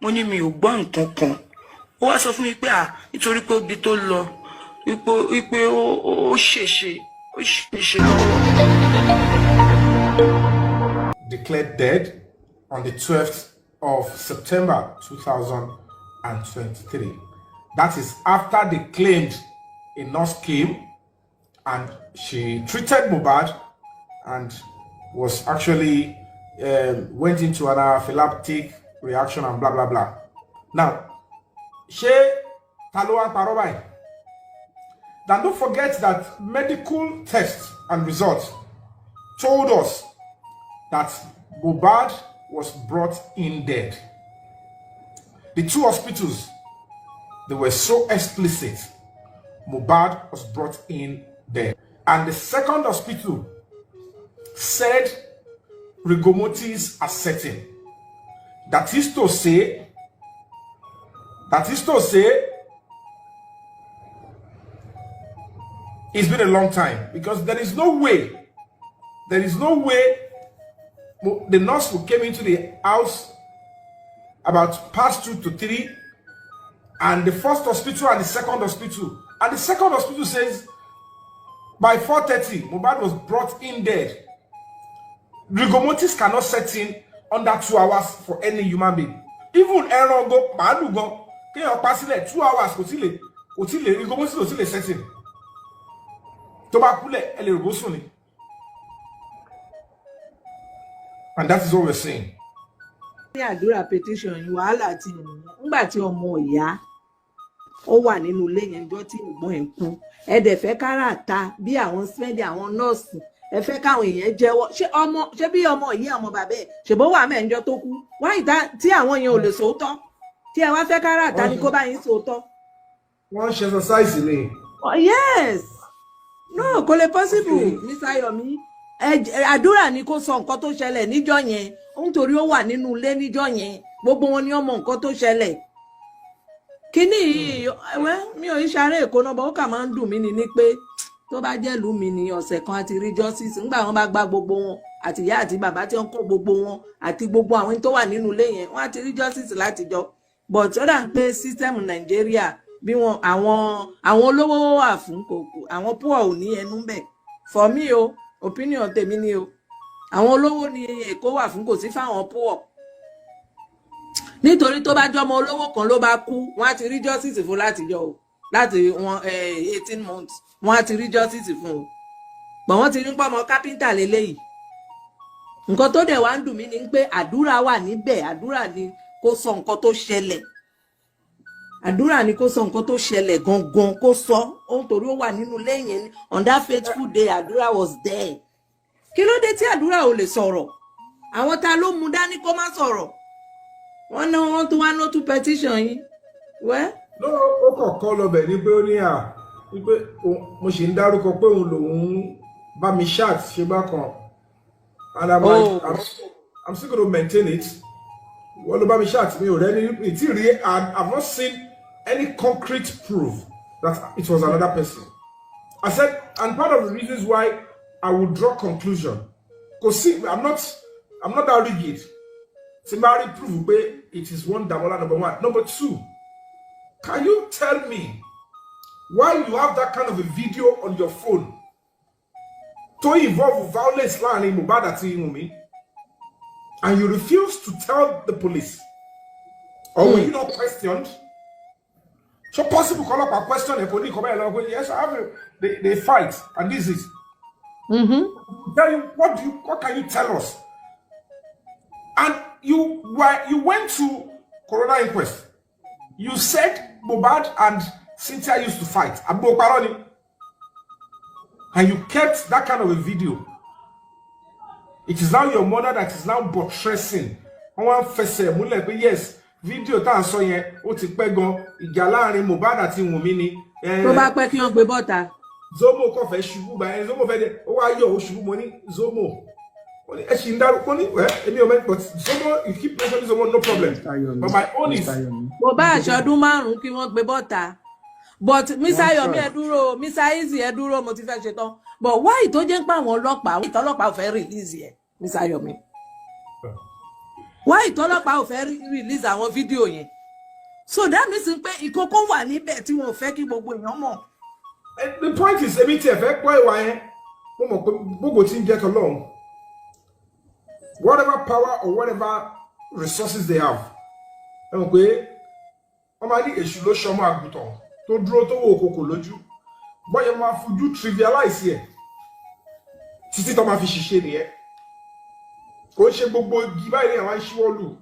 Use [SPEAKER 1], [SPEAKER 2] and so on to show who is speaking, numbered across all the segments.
[SPEAKER 1] Mo ní mi ò gbọ́ nǹkan kan. Ó wá sọ fún mi pé à nítorí pé ibi tó lọ wípé ó ṣèṣe lọ́wọ́.
[SPEAKER 2] Declared dead on the 12th of September 2023. That is after they claimed a nurse came and she treated Mohbad and was actually went into an anaphylactic reaction and blah blah blah. Now, ṣé ta ló wá ń parọ́ báyìí? Now don't forget that medical tests and results told us that Mohbad was brought in dead. The two hospitals, they were so explicit. Mohbad was brought in dead. And the second hospital said rigor mortis are setting. That is to say, it's been a long time because there is no way the nurse who came into the house about past 2 to 3, and the first hospital and the second hospital, and the second hospital says by 4:30 Mohbad was brought in dead. Rigor mortis cannot set in under 2 hours for any human being. Even ẹran gan, màálù gan, kéèyàn pa sílẹ̀ 2 hours, kò tí lè rigor mortis ò tí lè set in. Tó bá kúlẹ̀, ẹ lè rò bó sùn ni. And that is what we're saying.
[SPEAKER 3] Ní Àdúrà petition yìí, wàhálà ti nìyẹn. Nígbà tí ọmọ ìyá ó wà nínú ilé yẹn jọ tí ẹ̀gbọ́n ẹ̀ kú, ẹ dẹ̀ fẹ́ kára ta bí àwọn spending, àwọn nọ́ọ̀sì, ẹ fẹ́ káwọn èèyàn jẹ́wọ́. Ṣé ọmọ, ṣé bí ọmọ ìyá, ọmọ bàbá ẹ̀, ṣèbó wà mẹ́ńjọ tó kú wáyé tí àwọn yẹn ò lè sòótọ́, tí ẹ wá fẹ́ kára ta ni kó bá yín sòótọ́?
[SPEAKER 2] Wọ́n ṣe exercise ni.
[SPEAKER 3] Oh, yes, no, kò lè possible. Mr. Yomi, Àdúrà ni kó sọ nǹkan tó ṣẹlẹ̀ níjọ́ yẹn, nítorí ó wà nínú ilé níjọ́ yẹn. Gbogbo wọn ni ó mọ nǹkan tó ṣẹlẹ̀. Kíní yìí, ẹwẹ́ mi ò ń ṣaré Èkó náà bọ́, ó kà máa ń dùn mí ni pé tó bá jẹ́ ìlú mi ní ọ̀sẹ̀ kan àti rí justice. Ńgbà wọn bá gba gbogbo wọn, àti ìyá àti bàbá tí wọ́n kó gbogbo wọn àti gbogbo àwọn tó wà nínú ilé yẹn, wọ́n á ti rí justice látijọ́. But ó dà ń pé system Nàìjíríà, bí wọn àwọn olówó wà fún kò àwọn poor ò ní ẹnu bẹ̀. For me o, opinion tèmi ni o, àwọn olówó ni Èkó wà fún, kò sí fáwọn poor, nítorí tó bá jọmọ olówó kan ló bá kú, wọn á ti rí justice fún látijọ́ o, láti wọn 18 months, wọn á ti rí justice fún o. Pọ̀ wọ́n ti rí pọ́mọ kápẹ́ńtà lélẹ́yìí. Nǹkan tó dẹ̀ wá ń dùn mí ni pé Àdúrà wà níbẹ̀. Àdúrà ni kó sọ nǹkan tó ṣẹlẹ̀. Àdúrà ni kó sọ nǹkan tó ṣẹlẹ̀ gangan, kó sọ ó, nítorí ó wà nínú ilé yẹn on that fateful day. Àdúrà was there. Kí ló dé tí Àdúrà ò lè sọ̀rọ̀? Àwọn ta ló mú dání kó má sọ̀rọ̀? Wọ́n ná wọ́n tún wá nótú petition yìí wẹ́.
[SPEAKER 2] No, ó kàn kọ́ lọbẹ̀ ní pé ó ní à wípé mo ṣì ń dárúkọ pé òun lòun bá mi chat ṣe bákan, and I'm like,
[SPEAKER 3] Oh.
[SPEAKER 2] I'm still gonna maintain it. Wọ́n ló bá mi chat, mi ò rẹ́ ní mi tí rí. I've not seen any concrete proof that it was another person. I said, and part of the reasons why I would draw conclusion, kò sí, I'm not that rigid. Tí n bá rí proof pé it is one Damola, number one. Number two, can you tell me why you have that kind of a video on your phone to involve violence láàrin Mohbad àti Wunmi, and you refuse to tell the police? Or were you not questioned? So possible kọ́lọ́pàá question ẹ̀, kò ní ìkọ́ bẹ́ẹ̀ lọ́wọ́ pé yes, I have a, they fight and this is tell you what can you tell us? And you went to coroner inquest, you said Mohbad and Cynthia used to fight, Abu Paroni, and you kept that kind of a video. It is now your mother that is now buttressing. Wọ́n wá ń fẹsẹ̀ múlẹ̀ pé yes, fídíò tá à ń sọ yẹn, ó ti pẹ́ gan, ìjà láàrin Mohbad àti Wunmi ni.
[SPEAKER 3] Tó bá pẹ́, kí wọ́n gbé bọ́ta.
[SPEAKER 2] Zomo kò fẹ́ ṣubú gba ẹni, Zomo fẹ́ dé, ó wá yọ, ó ṣubú. Mo ní Zomo, mo ní ẹ ṣì ń dárúkọ ní ẹ, èmi ò mẹ́, but Zomo, you keep mentioning Zomo, no problem.
[SPEAKER 4] Mr. Yomi,
[SPEAKER 2] But my own is
[SPEAKER 4] Mr. Yomi.
[SPEAKER 3] Kò bá àṣọdún 5 kí wọ́n gbé bọ́ta, but Mr.
[SPEAKER 4] Wọ́n
[SPEAKER 3] Yomi,
[SPEAKER 4] try.
[SPEAKER 3] ẹ dúró. Mr. Easy, ẹ dúró, mo ti fẹ́ ṣe tán. But why tó jẹ́ ń pa àwọn ọlọ́pàá, ìtọ́lọ́pàá ò fẹ́ release ẹ̀, Mr. Yomi? Why ìtọ́lọ́pàá ò fẹ́ release àwọn fídíò yẹn? So that means pé ìkókó wà níbẹ̀ tí wọn ò fẹ́ kí gbogbo èèyàn mọ̀.
[SPEAKER 2] The point is, èmi tiẹ̀ fẹ́ gbọ́ ìwà yẹn. Mo mọ̀ pé gbogbo tí ń jẹ́ tọ́lọ́run, whatever power or whatever resources they have, ẹ mọ̀ pé wọ́n máa ní èṣù ló ṣọmọ àgùntàn tó dúró tó wo òkòkò lójú bọ́yẹ̀, máa fojú trivialize ẹ̀ títí tó máa fi ṣiṣẹ́ nìyẹn. Kò ń ṣe gbogbo igi báyìí ní àwọn aṣíwọ́ lù,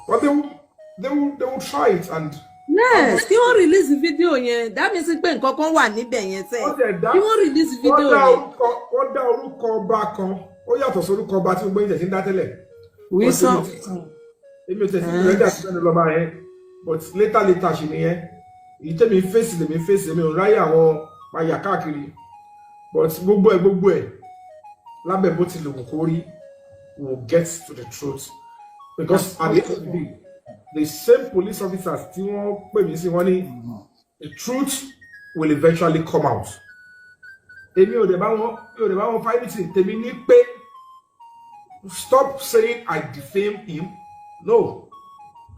[SPEAKER 2] but they will try it and
[SPEAKER 3] Yes, kí wọ́n release fídíò yẹn, that means pé nǹkan kan wà níbẹ̀ yẹn sẹ́.
[SPEAKER 2] Wọ́n tẹ̀ dá
[SPEAKER 3] Kí wọ́n release
[SPEAKER 2] wọ́n
[SPEAKER 3] fídíò
[SPEAKER 2] dá
[SPEAKER 3] yẹn.
[SPEAKER 2] orúkọ, wọ́n dá orúkọ ọba kan, ó yàtọ̀ sí orúkọ ọba tí gbogbo yín tẹ̀ sí ń dá tẹ́lẹ̀.
[SPEAKER 3] Wí
[SPEAKER 2] But
[SPEAKER 3] sọ.
[SPEAKER 2] Èmi ò tẹ̀sí ready àti sẹ́ni lọ́ba yẹn, but later later ṣì nìyẹn. Èyí tẹ́mi fèsì lèmi fèsì, èmi ò ráyè àwọn máa yà káàkiri, but gbogbo ẹ̀ lábẹ́ bó ti lè wù kó rí, we will get to the truth, because at the end of the day, the same police officers tí wọ́n pè mí sí, wọ́n ní the truth will eventually come out. Èmi ò dẹ̀ bá wọn, mi ò dẹ̀ bá wọn fight anything. Tèmi ní pé stop saying I defame him. No,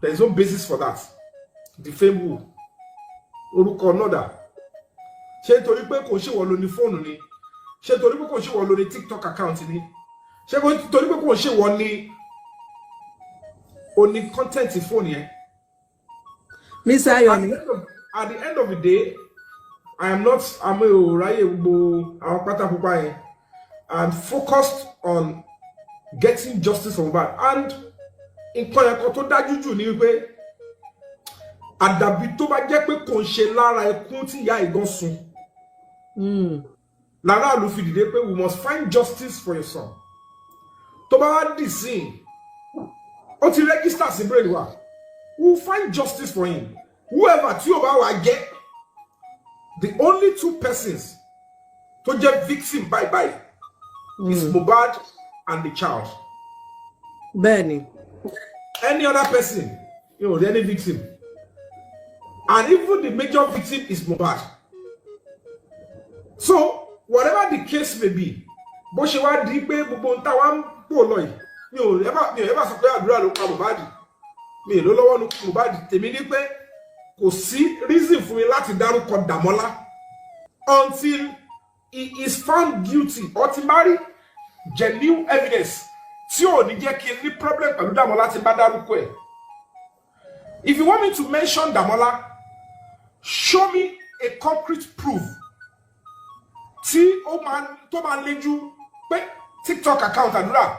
[SPEAKER 2] there is no basis for that. Defame who? Orúkọ náà dà? Ṣé torí pé kò ṣe wọ́n ló ní fóònù ni? Ṣé torí pé kò ṣe wọ́n ló ní TikTok account ni? Ṣé torí pé kò ṣe wọ́n ní o ní content fóònù yẹn?
[SPEAKER 3] Mr.
[SPEAKER 2] At
[SPEAKER 3] Yomi.
[SPEAKER 2] the end of the day, I am not, àmọ́ ò ráyè gbogbo àwọn pátá pupa yẹn. I'm focused on getting justice for Mohbad, and nǹkan yẹn kan tó dájú jù ni wípé àdàbí tó bá jẹ́ pé kò ń ṣe lára ẹkún tí ìyá ìgan sun láràlú fi dìde pé we must find justice for your son, tó bá wá dì sí i, ó ti register sí brain wa, we will find justice for him, whoever tí ó bá wà jẹ́. The only two persons tó jẹ́ victim bye bye is Mohbad and the child.
[SPEAKER 3] Bẹ́ẹ̀ni.
[SPEAKER 2] Any other person, any victim, and even the major victim is Mohbad. So whatever the case may be, bó ṣe wá di pé gbogbo ohun táwa ń pò lọ yìí, mi ò ever sọ pé àdúrà ló pa Mohbad, mi ò ló lọ́wọ́ nu Mohbad. Tèmi ní pé kò sí reason fún mi láti dárúkọ Dàmọ́lá until he is found guilty or ti bá rí genuine evidence tí ò ní jẹ́ kí n ní problem pẹ̀lú Dàmọ́lá tí n bá dárúkọ ẹ̀. If you want me to mention Dàmọ́lá, show me a concrete proof tí ó máa tó máa léjú pé TikTok account àdúrà,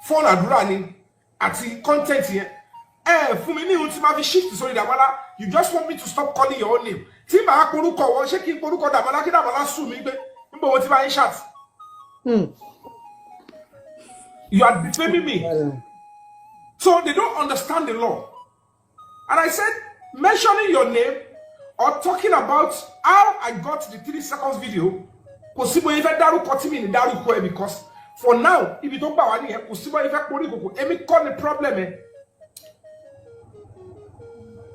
[SPEAKER 2] fóònù àdúrà ni àti content yẹn. Ẹ fún mi ní ohun tí máa fi shift sórí Dàmọ́lá. You just want me to stop calling your own name. Tí màá porúkọ wọn, ṣé kí n porúkọ Dàmọ́lá kí Dàmọ́lá sùn mí pé níbo wo ti máa ń chat? You are defaming me. So they don't understand the law. And I said, mentioning your name or talking about how I got the 3 seconds video, kò sí bóyá fẹ́ dárúkọ tí mi ní dárúkọ ẹ, because for now, ibi tó gbà wá nìyẹn. Kò sí bóyá fẹ́ porí kòkò, èmi kọ́ ni problem ẹ.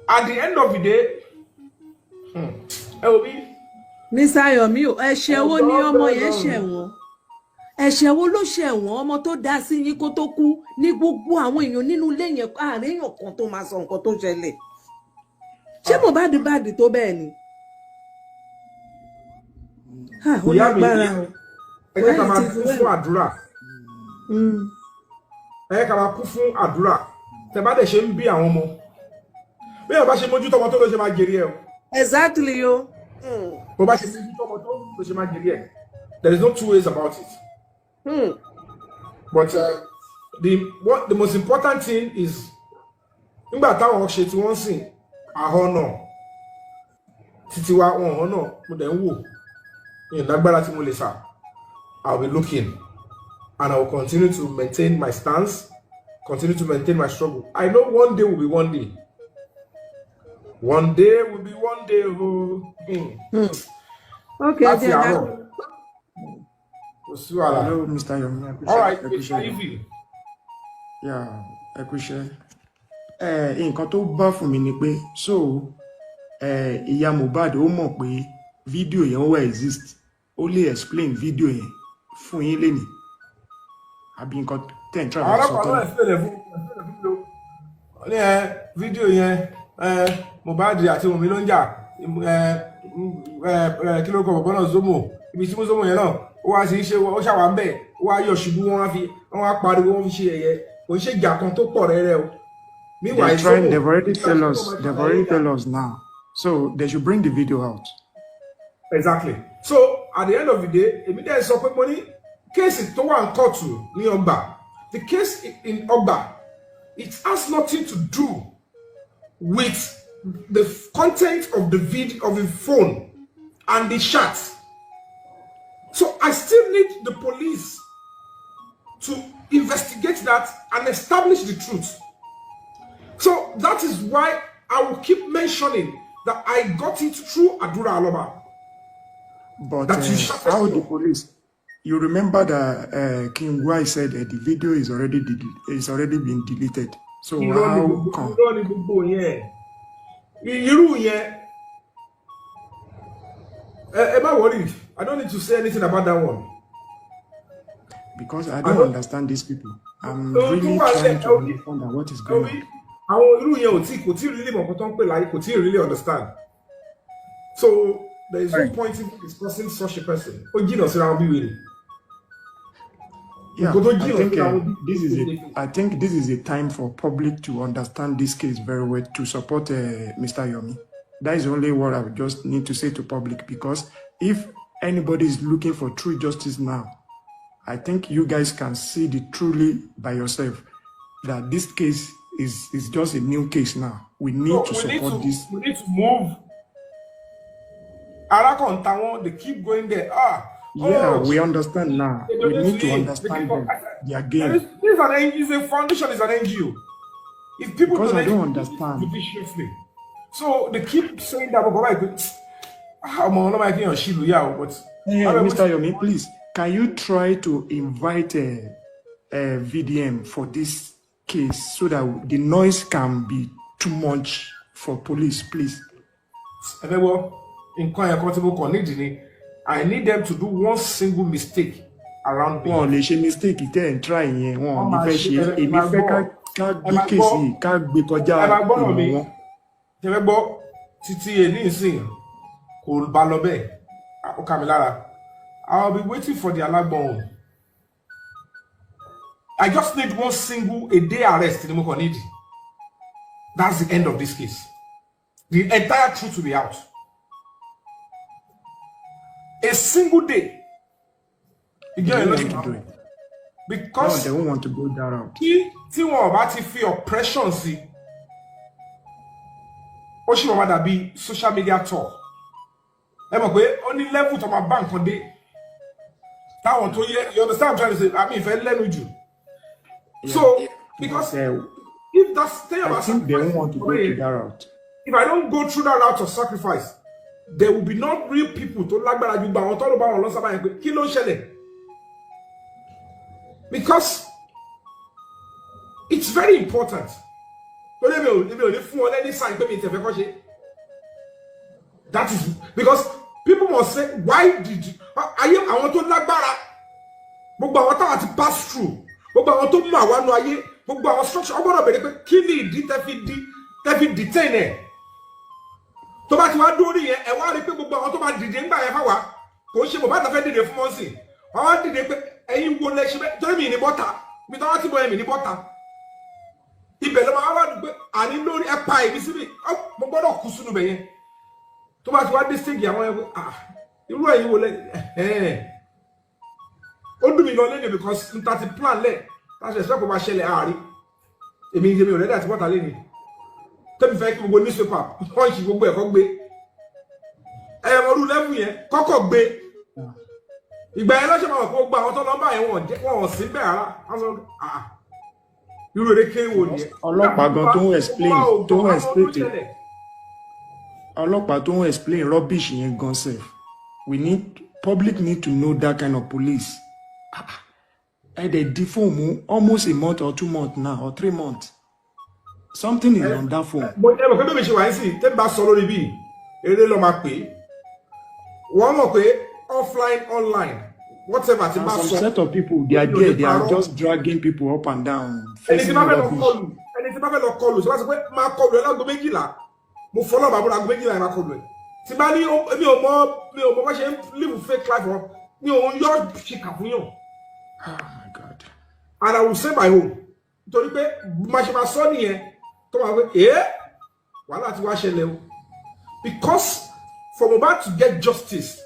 [SPEAKER 2] At the end of the day, ẹ wò bí.
[SPEAKER 3] Mr. Yomi o, ẹ̀ṣẹ̀ wo ni ọmọ yẹn ṣẹ̀ wọ́n? Ẹ̀ṣẹ̀ wo ló ṣẹ̀ wọ́n? Ọmọ tó dá sí yín kó tó kú ní gbogbo àwọn èèyàn nínú ilé yẹn, àárín èèyàn kan tó máa sọ nǹkan tó ṣẹlẹ̀. Ṣé Mohbad bad tó bẹ́ẹ̀ ni? Ah, ó
[SPEAKER 2] Ìyá mi,
[SPEAKER 3] lágbára o.
[SPEAKER 2] ẹ jẹ́ ká máa
[SPEAKER 3] Well, it is
[SPEAKER 2] kún
[SPEAKER 3] well.
[SPEAKER 2] fún àdúrà. Ẹ jẹ́ ká máa kún fún àdúrà. Tẹ bá dẹ̀ ṣe ń bí àwọn ọmọ, bí èèyàn bá ṣe mójútó ọmọ tó ló ṣe máa jèrè ẹ o.
[SPEAKER 3] Exactly o.
[SPEAKER 2] Bó bá ṣe mójútó ọmọ tó ló ṣe máa jèrè ẹ. There is no two ways about it. But the most important thing is, nígbà táwọn ṣe tí wọ́n sìn àhọ́nà títí wa wọn ọ̀hún náà, mo dẹ̀ ń wò ní ìlágbára tí mo lè sà. I will be looking and I will continue to maintain my stance, continue to maintain my struggle. I know one day will be one day. One day will be one day oh.
[SPEAKER 3] Okay,
[SPEAKER 2] Láti
[SPEAKER 3] jẹ́
[SPEAKER 2] àárọ̀ kò sí wàhálà.
[SPEAKER 4] Hello, Mr. Yomi. Ẹ kú
[SPEAKER 2] All
[SPEAKER 4] iṣẹ́,
[SPEAKER 2] right,
[SPEAKER 4] ẹ kú
[SPEAKER 2] Mr.
[SPEAKER 4] iṣẹ́ gan.
[SPEAKER 2] Ivy.
[SPEAKER 4] Yeah, ẹ kú iṣẹ́. Nǹkan tó bá fún mi ni pé so ìyá Mohbad ó mọ̀ pé fídíò yẹn ó wà exist, ó lè explain fídíò yẹn fún yín lénìí, àbí nǹkan ten try
[SPEAKER 2] Àwọn
[SPEAKER 4] láti sọ
[SPEAKER 2] ọlọ́pàá
[SPEAKER 4] kọ́
[SPEAKER 2] náà
[SPEAKER 4] ni.
[SPEAKER 2] explain ẹ̀ fún. Ní ẹ fídíò yẹn, ẹ Mohbad àti Wunmi ló ń jà. Ẹ ẹ ẹ kí ló kọ bọ̀bọ̀ náà, Zomo, ibi tí Zomo yẹn náà ó wá sí ṣe, ó ṣàwà ń bẹ̀, ó wá yọ̀ ṣubú, wọ́n wá fi, wọ́n wá pariwo, wọ́n fi ṣe ẹ̀yẹ. Kò ń ṣe ìjà kan tó pọ̀ rẹ́rẹ́ o.
[SPEAKER 4] They're
[SPEAKER 2] Meanwhile,
[SPEAKER 4] trying,
[SPEAKER 2] Zomo
[SPEAKER 4] they've already
[SPEAKER 2] nígbà
[SPEAKER 4] tell
[SPEAKER 2] tí
[SPEAKER 4] us,
[SPEAKER 2] wọ́n máa
[SPEAKER 4] they've
[SPEAKER 2] ṣàlàyé
[SPEAKER 4] already
[SPEAKER 2] ìjà.
[SPEAKER 4] tell us now. So they should bring the video out.
[SPEAKER 2] Exactly. So at the end of the day, èmi dẹ́ sọ pé mo ní case tó wà ní kóòtù ní Ọgbà, the case in Ọgbà, it has nothing to do with the content of the video of the phone and the chat. So I still need the police to investigate that and establish the truth. So that is why I will keep mentioning that I got it through Adura Aloba.
[SPEAKER 4] But
[SPEAKER 2] That you shut
[SPEAKER 4] how the
[SPEAKER 2] up.
[SPEAKER 4] police? You remember that King White said the video is already been deleted. So
[SPEAKER 2] Irọ́ ni
[SPEAKER 4] how
[SPEAKER 2] gbogbo
[SPEAKER 4] come?
[SPEAKER 2] Irọ́ ni gbogbo yẹn. Irú yẹn, ẹ má worry. I don't need to say anything about that one.
[SPEAKER 4] Because I
[SPEAKER 2] I
[SPEAKER 4] don't
[SPEAKER 2] don't
[SPEAKER 4] understand these people. I'm
[SPEAKER 2] Ohun tó
[SPEAKER 4] really
[SPEAKER 2] wà lẹ̀
[SPEAKER 4] trying to
[SPEAKER 2] orí
[SPEAKER 4] understand that what is going
[SPEAKER 2] orí
[SPEAKER 4] on.
[SPEAKER 2] Àwọn irú yẹn ò tí kò tí really mọ̀ nǹkan tó ń pè láyé, kò tí really understand. So there is no point in discussing such a person. Ó jìnnà síra wọn bí wèrè.
[SPEAKER 4] Yeah,
[SPEAKER 2] Nǹkan tó
[SPEAKER 4] I
[SPEAKER 2] jìnnà
[SPEAKER 4] think
[SPEAKER 2] síra wọn bí
[SPEAKER 4] this is a
[SPEAKER 2] wèrè.
[SPEAKER 4] I think this is a time for public to understand this case very well, to support Mr. Yomi. That is only what I would just need to say to public, because if anybody is looking for true justice now, I think you guys can see the truly by yourself that this case is just a new case now. We need
[SPEAKER 2] So
[SPEAKER 4] to
[SPEAKER 2] we need
[SPEAKER 4] support
[SPEAKER 2] to
[SPEAKER 4] this.
[SPEAKER 2] we need to move. Ara kan ta wọn, they keep going there. Ah,
[SPEAKER 4] Yeah,
[SPEAKER 2] oh,
[SPEAKER 4] we understand now.
[SPEAKER 2] they
[SPEAKER 4] We
[SPEAKER 2] donate
[SPEAKER 4] need
[SPEAKER 2] to
[SPEAKER 4] to
[SPEAKER 2] him. They
[SPEAKER 4] understand
[SPEAKER 2] keep
[SPEAKER 4] them, their
[SPEAKER 2] And
[SPEAKER 4] game.
[SPEAKER 2] this is an is a foundation, is an NGO. If people
[SPEAKER 4] Because I
[SPEAKER 2] donate
[SPEAKER 4] don't understand.
[SPEAKER 2] judiciously, so they keep saying that. But like, ah, ọmọ ọlọ́mọ yẹn kí èèyàn ṣì lù yà o, but
[SPEAKER 4] Hey,
[SPEAKER 2] lábẹ́ bó
[SPEAKER 4] Mr. Yomi, please, can you try to invite a VDM for this case so that the noise can be too much for police, please?
[SPEAKER 2] Ẹ fẹ́ gbọ́ nǹkan yẹn kan tí mo kàn nídìí ni, I need them to do one single mistake around me.
[SPEAKER 4] Wọn ò lè ṣe mistake tẹ́ ẹ̀ ń try yẹn, wọn ò
[SPEAKER 2] Wọ́n
[SPEAKER 4] ní
[SPEAKER 2] máa
[SPEAKER 4] fẹ́
[SPEAKER 2] ṣe
[SPEAKER 4] ṣe.
[SPEAKER 2] ẹ
[SPEAKER 4] Èmi
[SPEAKER 2] máa
[SPEAKER 4] fẹ́
[SPEAKER 2] gbọ́
[SPEAKER 4] ká ká
[SPEAKER 2] ẹ
[SPEAKER 4] gbé
[SPEAKER 2] máa
[SPEAKER 4] case
[SPEAKER 2] gbọ́
[SPEAKER 4] yìí, ká gbé kọjá
[SPEAKER 2] ẹ máa gbọ́rọ̀
[SPEAKER 4] ìmọ̀
[SPEAKER 2] mi.
[SPEAKER 4] wọn.
[SPEAKER 2] Ṣe fẹ́ gbọ́ títí èní ìsìn kò bá lọ bẹ́ẹ̀, ó kà mí lára. I will be waiting for the alágbọ̀n. I just need one single a day arrest ni mo kàn need. That's the end of this case. The entire truth will be out. A single day.
[SPEAKER 4] They
[SPEAKER 2] Ìjọ yẹn
[SPEAKER 4] won't
[SPEAKER 2] ló
[SPEAKER 4] want to do it. No,
[SPEAKER 2] Because
[SPEAKER 4] they won't want to go that route.
[SPEAKER 2] tí wọn ò bá ti fi oppression sí, ó sì máa dàbí social media talk. Ẹ mọ̀ pé ó ní level tó máa bá nǹkan dé. Táwọn tó yẹ, you understand what I'm trying to say? Àmì ìfẹ́ lẹ́nu jù. So because
[SPEAKER 4] But,
[SPEAKER 2] if that's téèyàn
[SPEAKER 4] I
[SPEAKER 2] bá
[SPEAKER 4] think they won't want to go to
[SPEAKER 2] sacrifice
[SPEAKER 4] that route.
[SPEAKER 2] If I don't go through that route of sacrifice, there will be not real people tó lágbára ju gba àwọn tó ló bá wọn lọ sábà yẹn pé kí ló ń ṣẹlẹ̀, because it's very important. Torí èmi ò ní fún ọ lẹ́ni sign pé mi tẹ̀fẹ́ kọ́ ṣe. That is because people must say, why did you ayé àwọn tó lágbára, gbogbo àwọn táwọn ti pass through, gbogbo àwọn tó mú àwa nu ayé, gbogbo àwọn structure ọgbọ́dọ̀ bẹ̀rẹ̀ pé kí ni ìdí tẹ́ fi detain ẹ̀. Tó bá ti wá dórí yẹn, ẹ wá rí pé gbogbo àwọn tó máa dìde ńgbà yẹn fáwa, kò ń ṣe bàbá àtàfẹ́ dìde fún mọ́sìn, wọ́n wá dìde pé ẹ̀yin wo lẹ ṣe bẹ́ẹ̀, torí mi ní bọ́ta ibi tí wọ́n ti bọ́ ẹ̀mí ní bọ́ta ibẹ̀ ló máa wá dùn pé àní lórí ẹ pa èmi síbi, mo gbọ́dọ̀ kú sínú bẹ̀ yẹn. Tó bá ti wá dé stage, àwọn yẹn pé, ah, irú ẹ̀yin wo lẹ ẹ̀hẹ́n. Ó dùn mí gan lẹ́nu because n ta ti plan lẹ̀ láti expect kó máa ṣẹlẹ̀ àárí. Èmi ò ready àti bọ́ta lẹ́nu tẹ́mi fẹ́ kí gbogbo newspaper wọ́n ṣì gbogbo ẹ̀kọ́ gbé ẹ̀ ọdún level yẹn kọ́kọ́ gbé. Ìgbà yẹn lọ́sẹ̀ máa wọ̀ pé gbogbo àwọn tó lọ́nbà yẹn wọ́n sí bẹ́ẹ̀ rárá. Wọ́n sọ, ah, irú eré kéré wo nìyẹn?
[SPEAKER 4] Ọlọ́pàá gan tó ń explain ọlọ́pàá tó ń explain rubbish yẹn gan sef. We need, public need to know that kind of police. Ah, ah. Ẹ dẹ̀ di fóònù mú almost a month or 2 months now or 3 months. Something is on that phone.
[SPEAKER 2] Mo ẹ mọ̀ pé bẹ́ẹ̀ mi ṣe wà ní sí tẹ́mi bá sọ lórí bíi eré lọ́ máa pè é. Wọ́n mọ̀ pé offline, online, Whatever ti
[SPEAKER 4] And
[SPEAKER 2] bá
[SPEAKER 4] some
[SPEAKER 2] sọ,
[SPEAKER 4] set of people, they are
[SPEAKER 2] mi ò
[SPEAKER 4] there,
[SPEAKER 2] ní
[SPEAKER 4] they are
[SPEAKER 2] parọ́.
[SPEAKER 4] just dragging people up and down,
[SPEAKER 2] Ẹni tí
[SPEAKER 4] facing
[SPEAKER 2] bá fẹ́ lọ
[SPEAKER 4] rubbish.
[SPEAKER 2] kọlù, ẹni tí bá fẹ́ lọ kọlù, ṣé wá sọ pé máa kọlù ẹ láago 12, mo fọlọ́ bàbá láago 12 yẹn máa kọlù ẹ. Tí bá ní mi ò mọ bá ṣe ń live fake life wọn, mi ò ń yọ ṣìkà fún yàn.
[SPEAKER 4] Oh my God.
[SPEAKER 2] And I will say my own. Nítorí pé má ṣe máa sọ nìyẹn tó máa pé ẹ́ wàhálà ti wá ṣẹlẹ̀ o. Because for Mohbad to get justice,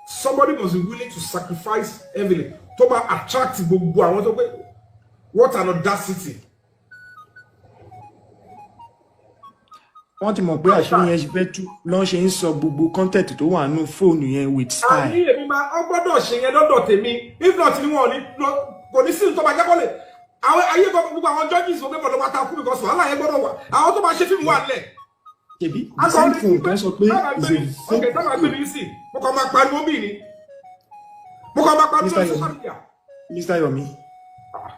[SPEAKER 2] somebody must be willing to sacrifice heavily tó máa attract gbogbo àwọn tó pé what an audacity.
[SPEAKER 4] Wọ́n ti mọ̀ pé àṣírí yẹn ṣe fẹ́ tú lọ́n ṣe ń sọ gbogbo content tó wà nínú fóònù yẹn with
[SPEAKER 2] Àní
[SPEAKER 4] style.
[SPEAKER 2] èmi máa ọ gbọ́dọ̀ ṣe yẹn lọ́dọ̀ tèmi. If not ni wọn ò ní kò ní sí tó máa jẹ́ kọ́lẹ̀ àwọn ayé gbogbo àwọn judges wọ́n gbọ́dọ̀ máa ta kú because wàhálà yẹn gbọ́dọ̀ wà, àwọn tó máa ṣe fíìmù wà nílẹ̀.
[SPEAKER 4] Ṣebí the same phone tó ń sọ pé is a
[SPEAKER 2] Ok,
[SPEAKER 4] fake
[SPEAKER 2] sábà gbé mi sí, mo kàn máa pariwo bí ni, mo kàn máa pariwo
[SPEAKER 4] Mr.
[SPEAKER 2] lórí
[SPEAKER 4] Yomi.
[SPEAKER 2] social media.
[SPEAKER 4] Mr. Yomi,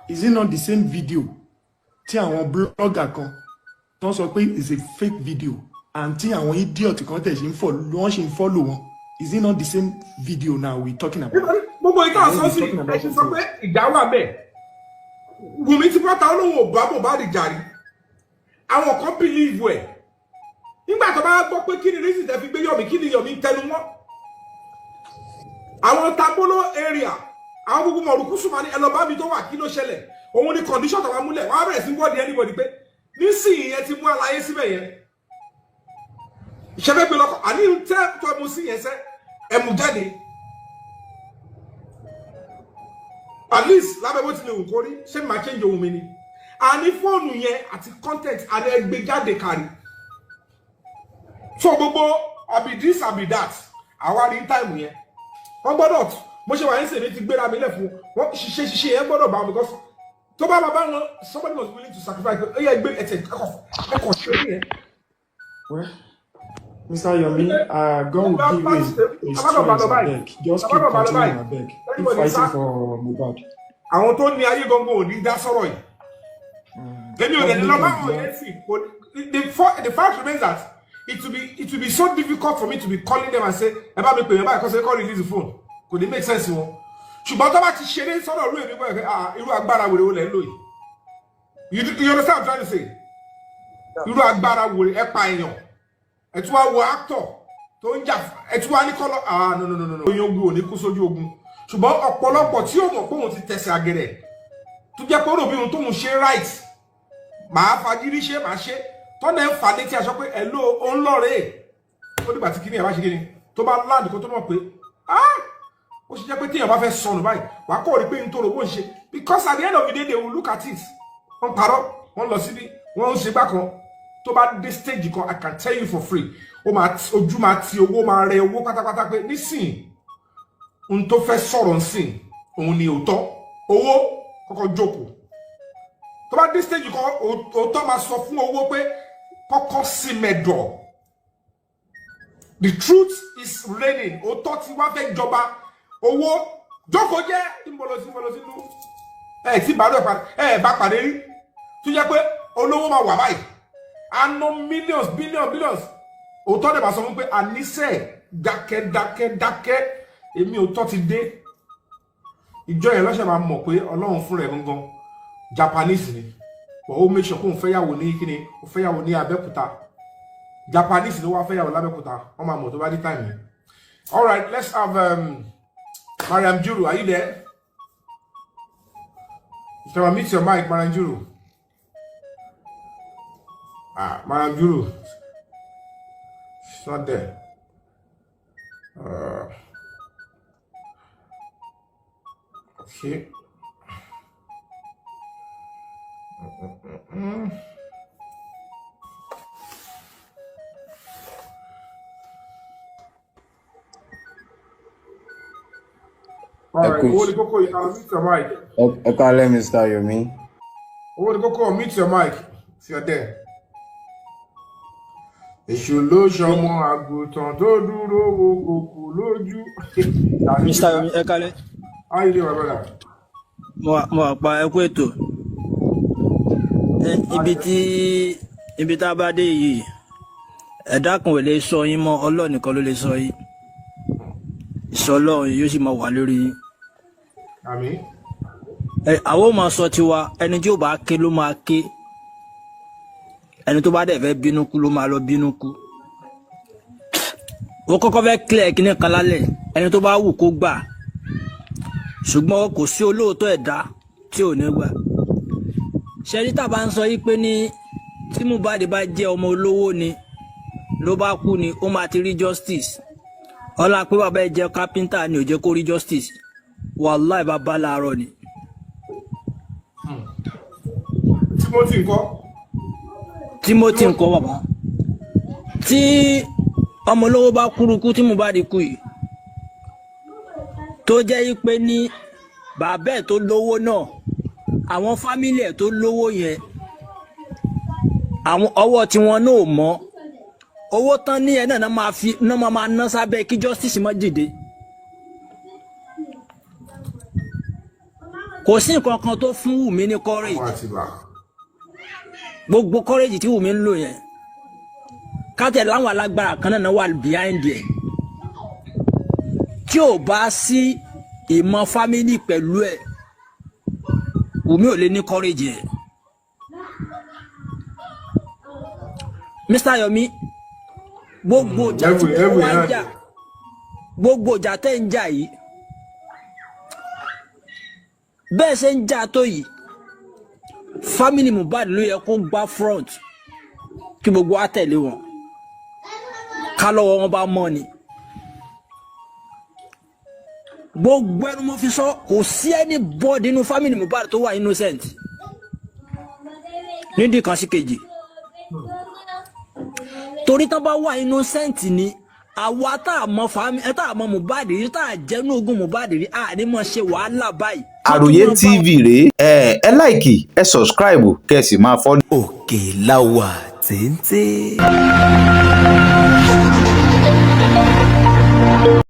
[SPEAKER 4] is it not the same video tí àwọn blogger kan tó ń sọ pé is a fake video and tí àwọn idiot kan tẹ̀ ṣe ń follow wọ́n ṣe ń follow wọn? Is it not the same video now we talking about?
[SPEAKER 2] Nítorí gbogbo ìta
[SPEAKER 4] Àwọn
[SPEAKER 2] sọ sí
[SPEAKER 4] we talking
[SPEAKER 2] ẹ
[SPEAKER 4] about
[SPEAKER 2] ṣe sọ pé ìjà wà bẹ́ẹ̀, Wùmí ti pátá olóhùn ò bá Mohbad jà rí, àwọn kan believe ẹ̀. Nígbà tó bá gbọ́ pé kí ni reason tẹ́ fi gbé Yomi, kí ni Yomi ń tẹnu mọ́, àwọn Tambolo area, àwọn gbogbo mọ̀rùkú sùnmọ́ ní ẹ lọ bá mi tó wà, kí ló ṣẹlẹ̀? Òun ni condition tó wà múlẹ̀, wọ́n á bẹ̀rẹ̀ sí wọ́ọ̀dì anybody pé nísìnyí ẹ ti mú àlàyé síbẹ̀ yẹn, ìṣẹ́fẹ́ gbé lọ́kọ̀ àní tẹ́ tó ẹmu sí yẹn sẹ́ ẹmu jáde, at least lábẹ́ bó tilẹ̀ wù kó rí, ṣé màá change ohun mi ni àní fóònù yẹn àti content àní ẹgbẹ́ jáde kárí. So gbogbo àbí this àbí that, àwa rí time yẹn, wọ́n gbọ́dọ̀ bó ṣe wà ní sèmi ti gbéra mi lẹ̀ fún wọn, ṣiṣẹ́ ṣiṣẹ́ yẹn gbọ́dọ̀ bá wọn because tó bá bá wọn, somebody must be willing to sacrifice. Ó yẹ gbé ẹsẹ̀ ẹkọ̀ ṣe é yẹn.
[SPEAKER 4] Well, Mr. Yomi, God will give you a strength, abeg. Just keep continuing, abeg. Keep fighting for Mohbad.
[SPEAKER 2] Àwọn tó ní ayé gangan ò ní dá sọ̀rọ̀ yìí. Èmi ò dẹ̀ ní lọ bá wọn yẹn sì. The fact remains that it will be so difficult for me to be calling them and say ẹ bá mi pè yẹn báyìí kó ṣe kọ́ release the phone. Kò ní make sense wọn. Ṣùgbọ́n tó bá ti ṣeré sọ́dọ̀ irú èmi báyìí, ah, irú agbára wèrè wo lẹ̀ ń lò yìí? You understand what I'm trying to say? Irú agbára wèrè, ẹ pa èèyàn, ẹ tún wá wo actor tó ń jà, ẹ tún wá ní kọ́lọ́. Ah, no, no, no, no, no. Oyin ogun ò ní kú sójú ogun, ṣùgbọ́n ọ̀pọ̀lọpọ̀ tí ó mọ̀ pé òun ti tẹ̀sẹ̀ àgẹ̀rẹ̀, tó jẹ́ pé ó rò bí ohun tóun ṣe right, màá fagídí ṣe, màá ṣe tọ́nà ẹ̀ ń fà létí aṣọ pé ẹ̀ ló ń lọ́ọ̀rẹ́. Ó dìgbà tí kíní ẹ̀ bá ṣe kíní tó bá láàdì kó tó mọ̀ pé ah, ó ṣe jẹ́ pé téèyàn bá fẹ́ sọnù báyìí, wàá kọ́ rí pé n tó rò bó ń ṣe, because at the end of the day they will look at it. Wọ́n parọ́, wọ́n lọ síbí, wọ́n ń ṣe gbá kan. Tó bá dé stage kan, I can tell you for free, ó máa ojú máa ti owó, máa rẹ owó pátápátá pé nísìnyí n tó fẹ́ sọ̀rọ̀ nsìn òun ni òótọ́. Owó kọ́kọ́ jókòó, tó bá dé stage kan, òótọ́ máa sọ fún owó pé kọ́kọ́ sí mẹ́dọ̀. The truth is reigning, òótọ́ tí wá fẹ́ jọba. Owó jókòó jẹ́ ìmọ̀lọ́sí ìmọ̀lọ́sí lú ẹ̀ tí bàálù ẹ̀ bá pàdé rí tó jẹ́ pé olówó máa wà báyìí, a ná millions, billions, billions. Òótọ́ dẹ̀ bá sọ fún pé àníṣe dákẹ́, dákẹ́, dákẹ́, èmi òótọ́ ti dé. Ìjọ yẹn lọ́sẹ̀ máa mọ̀ pé Ọlọ́run fún rẹ̀ gangan Japanese ni, but ó make sure kó òun fẹ́yàwó ní kíni, ó fẹ́yàwó ní Abẹ́òkúta. Japanese ló wá fẹ́yàwó lábẹ́òkúta. Wọ́n máa mọ̀ tó bá dé time yẹn. All right, let's have Mariam Juru. Are you there? You can mute your mic, Mariam Juru. Ah, Mariam Juru, she's not there. Okay. All
[SPEAKER 5] Ẹ
[SPEAKER 2] right.
[SPEAKER 5] kú
[SPEAKER 2] Owó ni kókó, you can mute your mic.
[SPEAKER 5] Ẹ kálẹ́, Mr. Yomi.
[SPEAKER 2] Owó ni kókó, mute your mic if you're there. Èṣù ló ṣọmọ àgùntàn tó dúró wo kòkò lójú.
[SPEAKER 6] Mr. Yomi, ẹ kálẹ́.
[SPEAKER 2] How you doing, my brother?
[SPEAKER 6] Mo wà pa, ẹ kú ètò. Ibi tá a bá dé yìí, ẹ̀dá kan ò lè sọ yín mọ́, Ọlọ́run nìkan ló lè sọ yín. Ìsọ Ọlọ́run yóò sì máa wà lórí yín.
[SPEAKER 2] Àmín.
[SPEAKER 6] Ẹ àwọn ò máa sọ tiwa, ẹni tí ó bá ké ló máa ké, ẹni tó bá dẹ̀ fẹ́ bínú kú ló máa lọ bínú kú. Ó kọ́kọ́ fẹ́ clear kíní kan lálẹ́, ẹni tó bá wù kó gbà, ṣùgbọ́n kò sí olóòótọ́ ẹ̀dá tí ò ní gbà. Ṣẹ́rí tá a bá ń sọ yí pé ní tí Mohbad bá jẹ́ ọmọ olówó ni ló bá kú ni, ó máa ti rí justice. Ọlá pé bàbá ẹ jẹ́ kápẹ́ńtà ni ò jẹ́ kó rí justice. Wàláì, bàbá làárọ̀ ni.
[SPEAKER 2] Timothy ńkọ́?
[SPEAKER 6] Timothy ńkọ́? Bàbá, tí ọmọ olówó bá kúrukú tí Mohbad kú yìí, tó jẹ́ yí pé ní bàbá ẹ̀ tó lówó náà, àwọn family ẹ̀ tó lówó yẹn, àwọn ọwọ́ tiwọn náà ò mọ́, owó tán ní ẹ náà náà máa fi náà máa ná sábẹ́ kí justice má dìde. Kò sí nǹkan kan tó fún Wùmí ní courage.
[SPEAKER 2] Ọmọ Àtìbà.
[SPEAKER 6] Gbogbo courage tí Wùmí ń lò yẹn, kátẹ láwọn alágbára kan náà wà behind ẹ. Tí ò bá sí ìmọ̀ family pẹ̀lú ẹ̀, Wùmí ò lè ní courage yẹn. Mr. Yomi, gbogbo ìjà tí
[SPEAKER 2] Level level
[SPEAKER 6] wọ́n
[SPEAKER 2] yẹn
[SPEAKER 6] ń
[SPEAKER 2] náà
[SPEAKER 6] jà,
[SPEAKER 2] ni.
[SPEAKER 6] gbogbo ìjà tẹ́ ń jà yìí, bẹ́ẹ̀ ṣe ń jà tó yìí, family Mohbad ló yẹ kó gbá front kí gbogbo wa tẹ̀lé wọn, ká lọ́wọ́ wọn bá mọ́ ni. Gbogbo ẹnu mo fi sọ, kò sí anybody nínú family Mohbad tó wà innocent nídìí kan sí kejì, torí tán bá wà innocent ni, àwa tá a mọ fami ẹ, tá a mọ Mohbad rí, tá a jẹnu ogun Mohbad rí, a ní mọ ṣe wàhálà báyìí. Wọ́n tún
[SPEAKER 7] Àròyé
[SPEAKER 6] máa bá
[SPEAKER 7] TV rèé, ẹ like, ẹ subscribe, kẹ́ ẹ sì máa follow.
[SPEAKER 8] Òkè la wà téńté.